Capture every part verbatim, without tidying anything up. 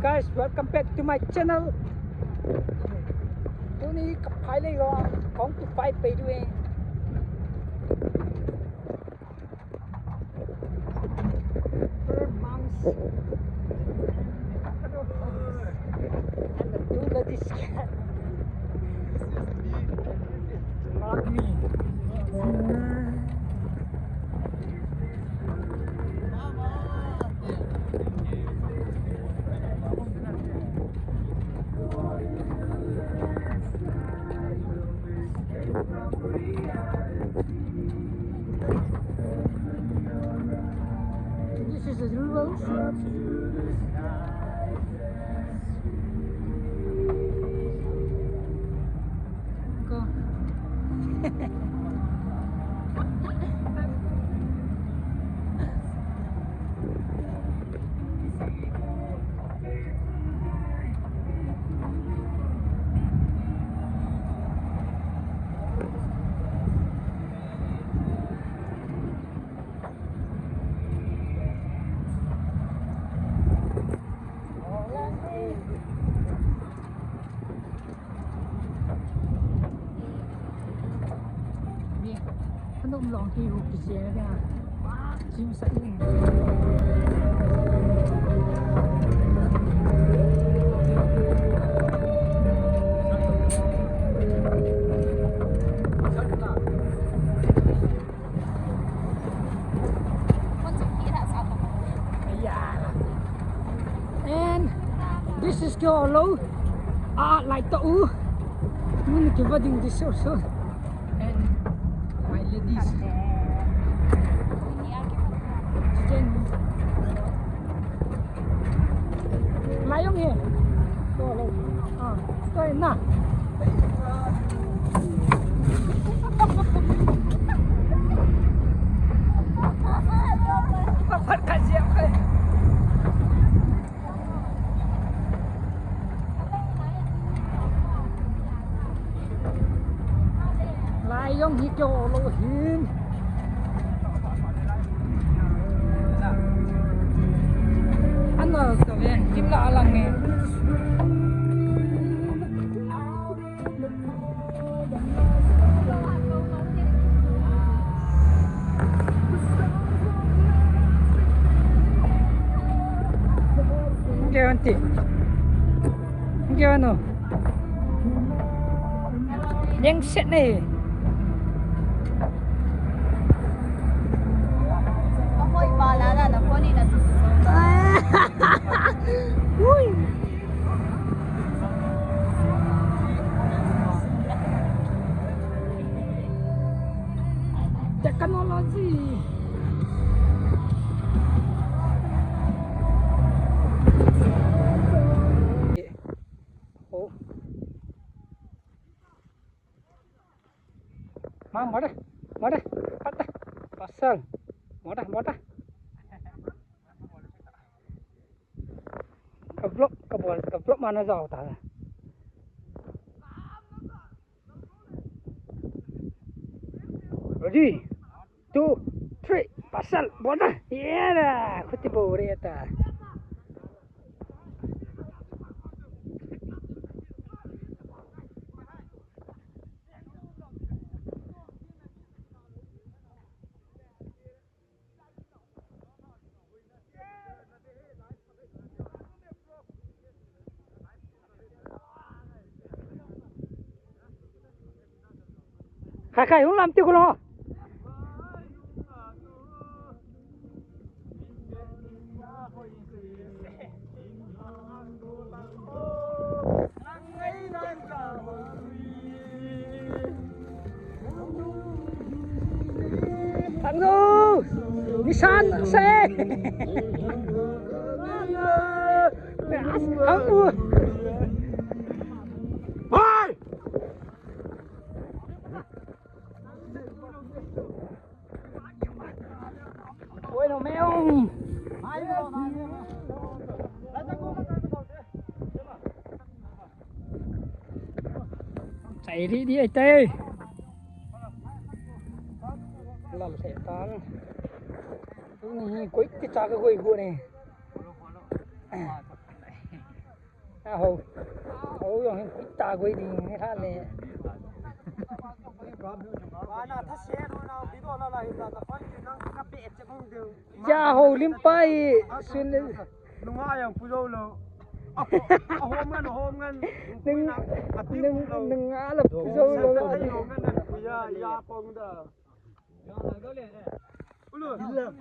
Guys, welcome back to my channel. Tuni ka phai le yo, kong tu phai pe du e. Monks and the two ladies. Not me. This is a river. Go. And this is Keo Lo. Ah, like the u. Mun ki wedding this also. And my ladies. Then, Lai Yong he. Keo Lo. Ah, toi na. Lai Yong hi Keo Lo hin. Ana ka ve, kim la alang e. Keo Lo ti. Keo Lo. Lengset ne. Ui. Technology. Oh. Ma, mada, mada, pata, pasal, mada, mada. Ka vlog, ka bol, ka vlog mana jao ta. Ready? Two, three, pasal, bola. Yera, khuti bore ta. Khai khai, hung lam ti khu lo. Thang du, nisan se. Thang du. Bye. Oi, no meu. Chai ri di ai te. Lam se tan. Tuni hi koi ti cha ka koi gu ne. Ho. Ho jong hin ta goi ding ni kha le. Cha ho lim pai sun le. Nunga yang pu zo lo. Ahom ngan, ahom ngan. Nung, nung, nunga la pu zo lo. Ya, ya pong da. Ulu,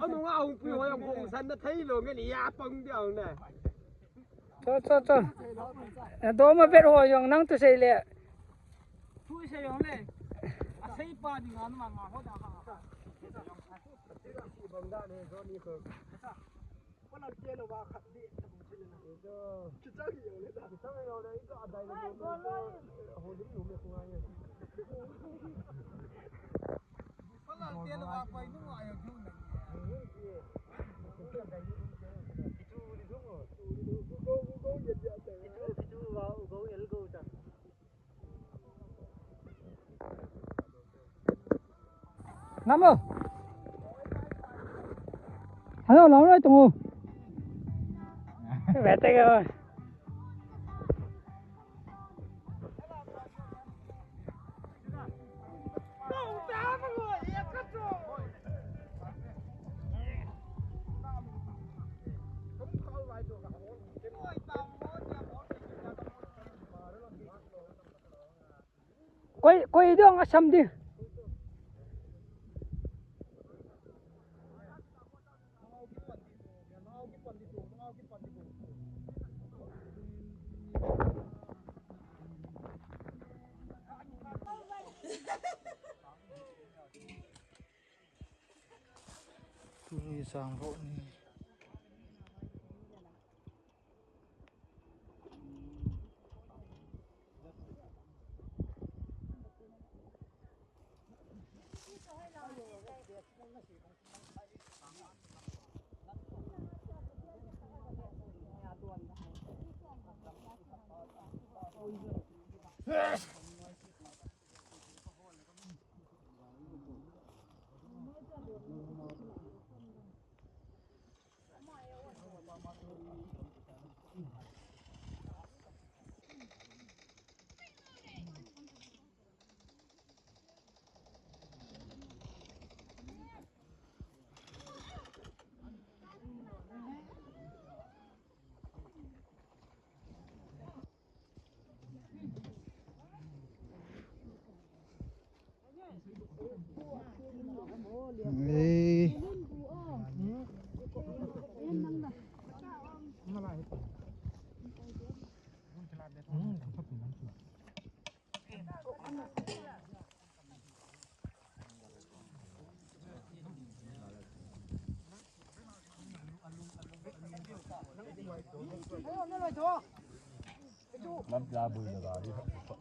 anu nga hung pui ho yang bong san na thei lo ngan ya pang dia na. Cho, cho, cho. Na do ma bet ho jong nang tu sei le. Tu sei jong le. A sei pa ding an ma ma ho da ka. Bang da ne zo ni ko. Namo. Hello, long roi tung. Bete ke. Koi, koi dong asam di. Tuni sang vo ni.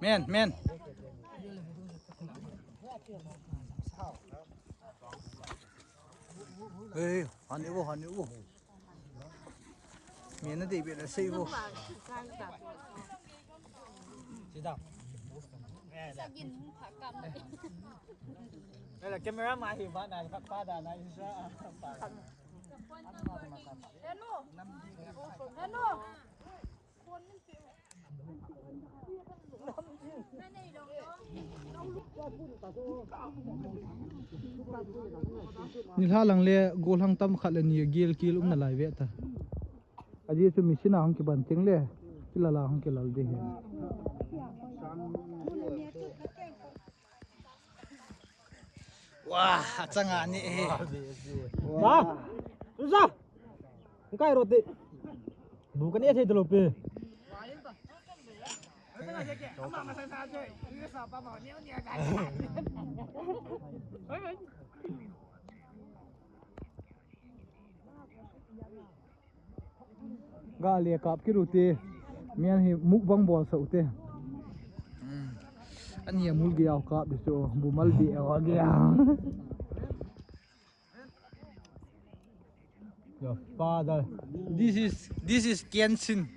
Men, men. Hey, hani wo, hani wo. Mina dei bela sei vo. Sida. Sagin hung thak kam. Ela camera ma hi ba na pa da na insa. Hello. Hello. Nilhah lang le gollhang tam khat le ni gel kil um nalai ve ta. Ajeh chu machine a hung kiban teng le kilal a hung kilal ding ahi. Wah, achang a ni e. Ba. Tusa. Kai ro te. Bu kan e thei talo pe. Ga le kap kiru te. Mian hi mukbang bol sau te. Ani a mul ge au kap de so bu mal be au ge. Your father. This is, this is Kian Sin.